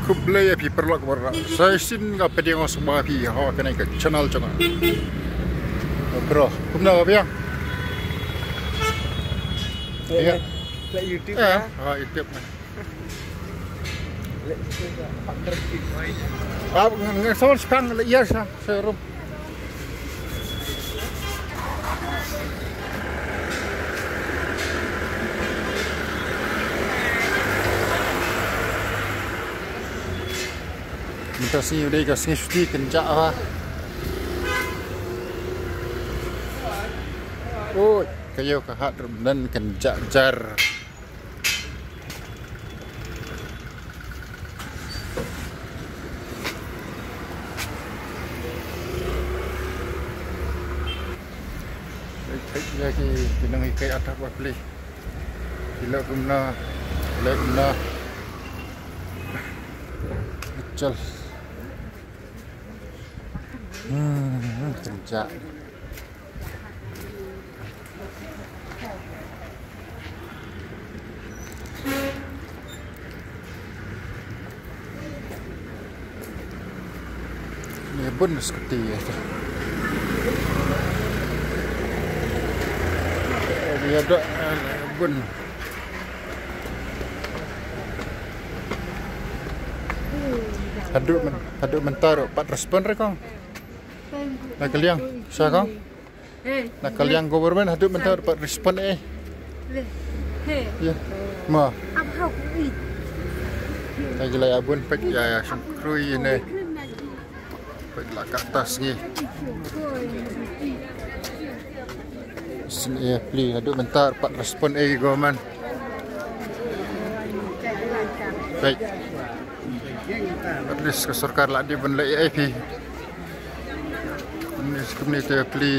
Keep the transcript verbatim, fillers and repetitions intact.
Khublei ïa phi paralok baroh. Sa shisien nga pdiang sngewbha ïa phi ha kane ka channel jong nga. Bro, kumno ka biang? Ïa. La YouTube. Eh, ha YouTube. La YouTube. Ah, ngan sa wan shipang la ïa sa showroom. Mynta sngi u dei ka sngi shuti, kynjah ha. Oi, ka ïew ka hat ruh mynta kynjah jar. Ïa ki, ki nonghikai athap bapli. Ki leh kumno, leh kumno. Chal. Hmm, kynjah. Ïa bun scooty ïa. Ïa dok, eh, bun. Haduh myn-, haduh mynta ruh pat respond re kong. Na ka liang sha kong. Na ka liang government haduh mynta ruh pat respond eh. Ïa. Ma. Ka jela ïa bun pek ïa, ïa shong krui ne. Pek la ka tas ngi. Shisien eh pli haduh mynta ruh pat respond eh government. Pek. At least ka sorkar la dei ban leh ïa phi. Kumne, kumne te pli.